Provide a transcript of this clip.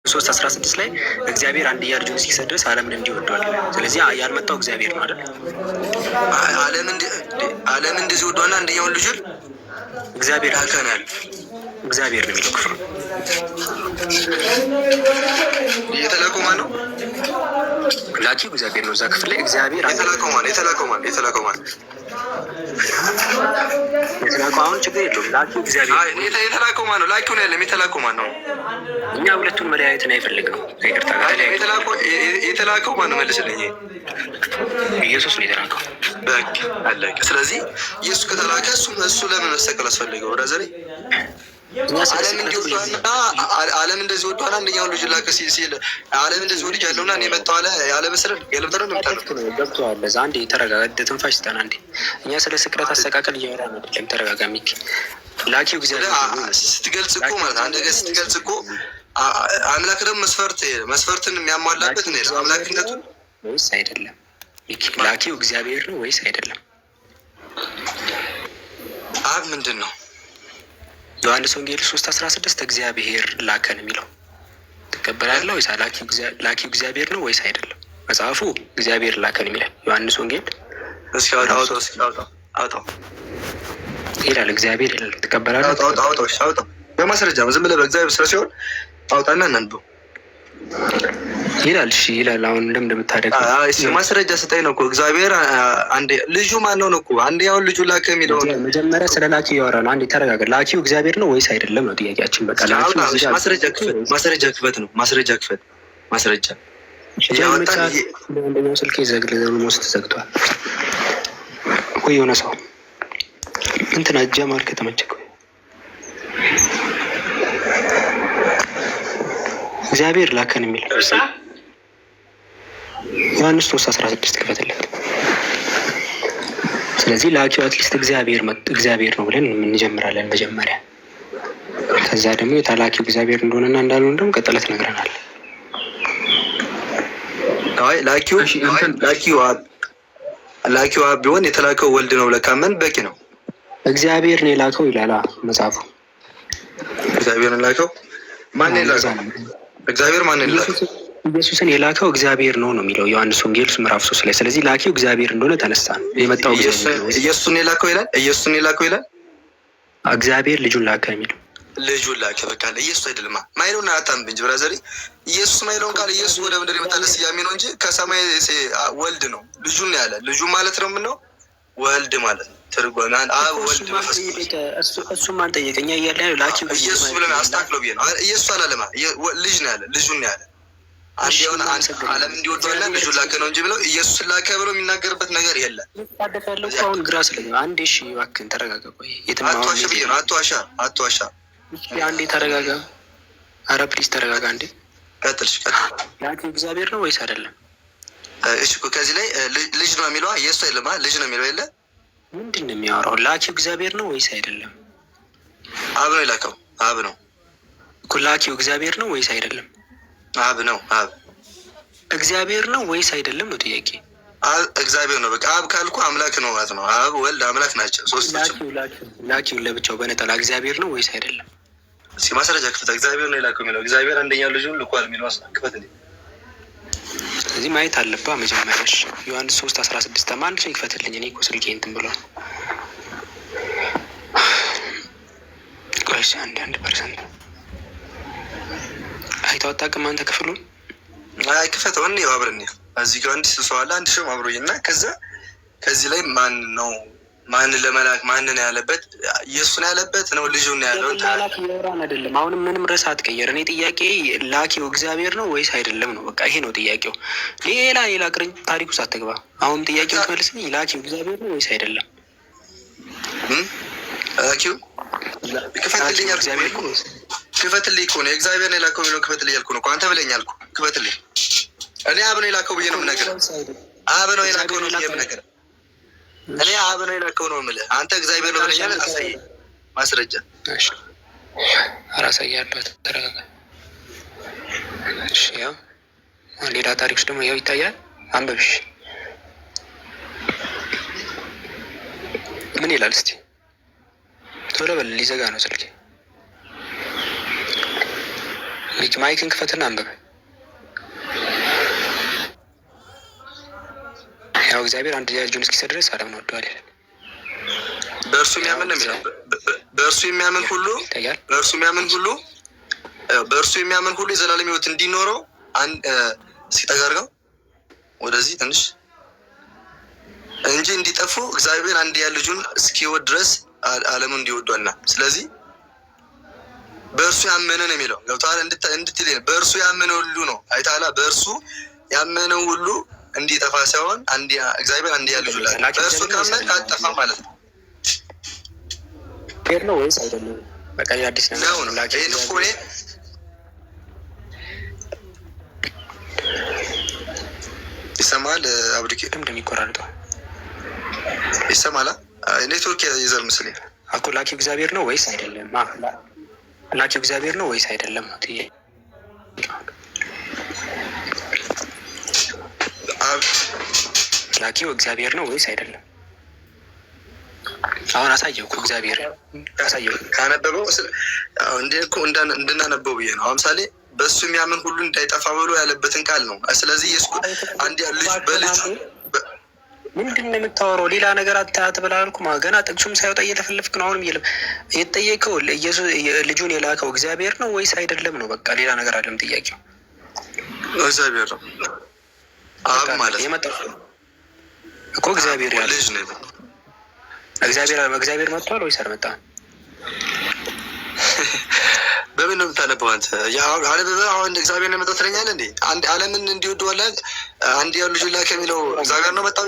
3:16 ላይ እግዚአብሔር አንድያ ልጁን እስኪሰጥ ድረስ ዓለምን እንዲሁ ወዷል። ስለዚህ ያልመጣው እግዚአብሔር ነው አይደል? ዓለም እንደዚህ ወዷና አንደኛውን ልጁን እግዚአብሔር ላከናል። እግዚአብሔር ነው የሚለው ክፍሉ። የተላከው ማን ነው? ላኪው እግዚአብሔር ነው። እዛ ክፍል ላይ እግዚአብሔር የተላከው ማን? የተላከው ማን? የተላከው ማን? የተላከው አሁን ችግር የለውም። ላኪው እግዚአብሔር የተላከው ማን ነው? ላኪው ነው ያለም። የተላከው ማን ነው? እኛ ሁለቱን መለያየትን አይፈልግ ነው። ይቅርታ ጋር የተላከው ማን ነው? መልስልኝ። ኢየሱስ ነው የተላከው። በቃ አለቀ። ስለዚህ ኢየሱስ ከተላከ እሱ ለምን መሰቀል አስፈለገው? Brother፣ ዓለም እንደዚህ ወዷና አንደኛውን ልጅ ላከ ሲል ዓለም እንደዚህ ወድጅ ያለውና እኔ መጣሁ አለ። ያለ መሰረት ገለብጠረ ነው። ገብቶሃል። ለዛ አንዴ ተረጋጋ፣ ትንፋሽ ስጠን አንዴ። እኛ ስለ ስቅለት አሰቃቀል እያወራን አይደለም። ተረጋጋ ሚኪ። ላኪው እግዚአብሔር ስትገልጽ እኮ ማለት አንድ ነገር ስትገልጽ እኮ አምላክ ደግሞ መስፈርትን የሚያሟላበት ነው አምላክነቱን ወይስ አይደለም? ሚኪ፣ ላኪው እግዚአብሔር ነው ወይስ አይደለም? አብ ምንድን ነው? ዮሐንስ ወንጌል 3:16 እግዚአብሔር ላከን የሚለው ትቀበላለህ ወይስ ላኪው እግዚአብሔር ነው ወይስ አይደለም? መጽሐፉ እግዚአብሔር ላከን የሚላል ዮሐንስ ወንጌል እስኪ አውጣው፣ አውጣው፣ እስኪ አውጣው፣ አውጣው ይላል። እግዚአብሔር ይላል። ትቀበላለህ? አውጣው፣ አውጣው፣ አውጣው። በማስረጃ ዝም ብለህ በእግዚአብሔር ስራ ሲሆን አውጣና እናንብበው ይላል። እሺ ይላል። አሁን እንደምን እንደምታደርግ ማስረጃ ስጠኝ ነው እኮ። እግዚአብሔር አንዴ ልጁ ማን ነው ነው እኮ አንደኛውን ልጁ ላከ የሚለው መጀመሪያ ስለ ላኪው እያወራ ነው። አንዴ ተረጋጋ። ላኪው እግዚአብሔር ነው ወይስ አይደለም ነው ጥያቄያችን። በቃ ላኪው ማስረጃ ክፈት፣ ማስረጃ ክፈት ነው። ማስረጃ ክፈት፣ ማስረጃ አንደኛው ስልኬ almost ዘግቷል ወይ የሆነ ሰው እንትና ጀማል ከተመቸክ እግዚአብሔር ላከን የሚል ዮሐንስ 3:16 ክፈትለት። ስለዚህ ላኪው at least እግዚአብሔር ነው ብለን እንጀምራለን መጀመሪያ። ከዛ ደግሞ የተላኪው እግዚአብሔር እንደሆነና እንዳልሆነ ደግሞ ቀጥለህ ትነግረናል። አይ ላኪው አብ ቢሆን የተላከው ወልድ ነው ብለህ ካመን በቂ ነው። እግዚአብሔር ነው የላከው ይላል መጽሐፉ። እግዚአብሔር ነው የላከው። ማን ነው የላከው? እግዚአብሔር ማን ነው የላከው? ኢየሱስን የላከው እግዚአብሔር ነው ነው የሚለው ዮሐንስ ወንጌል ምዕራፍ 3 ላይ። ስለዚህ ላኪው እግዚአብሔር እንደሆነ ተነሳ ነው የመጣው። ኢየሱስን የላከው ይላል። ኢየሱስን የላከው ይላል። እግዚአብሔር ልጁን ላከ የሚለው ልጁን ላከ። በቃ ኢየሱስ አይደለማ ማይለውን አታንብ እንጂ brother። ኢየሱስ ማይለውን ቃል ኢየሱስ ወደ ምድር የመጣለት ስያሜ ነው እንጂ ከሰማይ ወልድ ነው። ልጁን ያለ ልጁ ማለት ነው። ምነው ወልድ ማለት ነው። ትርጓሜ አብ ወልድ መንፈስ እሱ ማን ጠየቀ? እኛ እያለ ያለው ላኪው ኢየሱስ ብለን አስታክለው ብዬ ነው። ኢየሱስ አላለማ ልጅ ነው ያለ፣ ልጁን ነው ያለ። አንድ የሆነ ዓለም እንዲወደዋልና ልጁን ላከ ነው እንጂ ብለው ኢየሱስን ላከ ብሎ የሚናገርበት ነገር የለም። ያለው አሁን ግራ ስለ አንዴ። እሺ እባክህን ተረጋጋ። ቆይ የትም አትዋሻ ብዬ ነው። አትዋሻ፣ አትዋሻ። አንዴ ተረጋጋ። አረ please ተረጋጋ አንዴ። ቀጥል፣ ቀጥል። ላኪው እግዚአብሔር ነው ወይስ አይደለም? እሺ ከዚህ ላይ ልጅ ነው የሚለው ኢየሱስ አይደለም፣ ልጅ ነው የሚለው የለ። ምንድን ነው የሚያወራው? ላኪው እግዚአብሔር ነው ወይስ አይደለም? አብ ነው የላከው። አብ ነው እኮ። ላኪው እግዚአብሔር ነው ወይስ አይደለም? አብ ነው። አብ እግዚአብሔር ነው ወይስ አይደለም ነው ጥያቄ። አብ እግዚአብሔር ነው። በቃ አብ ካልኩ አምላክ ነው ማለት ነው። አብ ወልድ አምላክ ናቸው ሶስቶችም። ላኪው ለብቻው በነጠላ እግዚአብሔር ነው ወይስ አይደለም? እስኪ ማስረጃ ክፈት። እግዚአብሔር ነው የላከው የሚለው እግዚአብሔር አንደኛ ልጁን ልኳል የሚለው ክፈት። እንዴ ስለዚህ ማየት አለባ መጀመሪያ። እሺ ዮሐንስ 3:16 አንድ ሰው ይክፈትልኝ። እኔ እኮ ስልኬ እንትን ብሏል። ቆይ አንድ 1% አይተው አታውቅም አንተ ክፍሉን? አይ ክፈተው፣ እንየው አብረን። እዚህ ጋር አንድ ሰው አለ፣ አንድ ሰው አብሮኝ እና ከዛ ከዚህ ላይ ማን ነው ማንን ለመላክ ማንን ያለበት ኢየሱስን ያለበት ነው ልጁን ያለው ላኪ እያወራን አይደለም። አሁንም ምንም ርዕስ አትቀየር። እኔ ጥያቄ ላኪው እግዚአብሔር ነው ወይስ አይደለም ነው። በቃ ይሄ ነው ጥያቄው። ሌላ ሌላ ቅርኝ ታሪክ ውስጥ አትግባ። አሁን ጥያቄው ትመልስልኝ። ላኪው እግዚአብሔር ነው ወይስ አይደለም? ላኪው ክፈትልኝ፣ እግዚአብሔር ነው ወይስ ክፈትልኝ እኮ ነው እግዚአብሔር ነው የላከው የሚለውን ክፈትልኝ ያልኩህ ነው እኮ አንተ ብለኸኝ አልኩህ። ክፈትልኝ። እኔ አብ ነው የላከው ብዬ ነው የምነግርህ። አብ ነው የላከው ነው ብዬ የምነግርህ። እኔ አብ ነው የላከው ነው የምልህ። አንተ እግዚአብሔር ነው ብለኛል። አሳየኝ ማስረጃ። ኧረ አሳይሃለሁ። ተረጋጋ። እሺ ያው ሌላ ታሪክ ውስጥ ደግሞ ያው ይታያል። አንብብሽ ምን ይላል እስቲ? ቶሎ በል ሊዘጋ ነው ስልኬ። Mic ን ክፈትና አንብብ። ያው እግዚአብሔር አንድያ ልጁን እስኪሰጥ ድረስ ዓለምን ወዷል ይላል። በእርሱ የሚያምን ነው የሚለው። በእርሱ የሚያምን ሁሉ በእርሱ የሚያምን ሁሉ በእርሱ የሚያምን ሁሉ የዘላለም ሕይወት እንዲኖረው ሲጠጋርገው ወደዚህ ትንሽ እንጂ እንዲጠፉ እግዚአብሔር አንድያ ልጁን እስኪወድ ድረስ ዓለሙን እንዲወዷልና። ስለዚህ በእርሱ ያመነ ነው የሚለው፣ ገብቶሃል? እንድትል በእርሱ ያመነ ሁሉ ነው። አይተሃል? በእርሱ ያመነ ሁሉ እንዲጠፋ ሳይሆን እግዚአብሔር አንድያ ልጁን ላከ። በእርሱ ካመንክ አትጠፋም ማለት ነው። ነው ወይስ አይደለም? በቃ አዲስ ነገር ነው። ይህን እኮ እኔ ይሰማል። አብዱኬ እንደሚቆራርጠው ይሰማል። ኔትወርክ ይዘል ምስል እኮ ላኪው እግዚአብሔር ነው ወይስ አይደለም? ላኪው እግዚአብሔር ነው ወይስ አይደለም? ላኪው እግዚአብሔር ነው ወይስ አይደለም? አሁን አሳየው እኮ እግዚአብሔር አሳየው። ካነበበው እንድናነበው ብዬ ነው። ምሳሌ በእሱ የሚያምን ሁሉ እንዳይጠፋ ብሎ ያለበትን ቃል ነው። ስለዚህ ኢየሱስ አንድ ልጅ በልጁ ምንድን ነው የምታወራው? ሌላ ነገር አትበል አላልኩም። ገና ጥቅሱም ሳይወጣ እየለፈለፍክ ነው። አሁንም የተጠየቀው ልጁን የላከው እግዚአብሔር ነው ወይስ አይደለም ነው። በቃ ሌላ ነገር አይደለም ጥያቄው። እግዚአብሔር ነው፣ አብ ማለት ነው እኮ እግዚአብሔር ያለ እግዚአብሔር እግዚአብሔር መጥቷል ወይስ አልመጣም? በምን ነው የምታነበው አንተ? አሁን እግዚአብሔር ነው የመጣው ትለኛለህ እንዴ? ዓለምን እንዲወድ ወላድ አንድ ያው ልጁን ላከ የሚለው እግዚአብሔር ነው መጣው።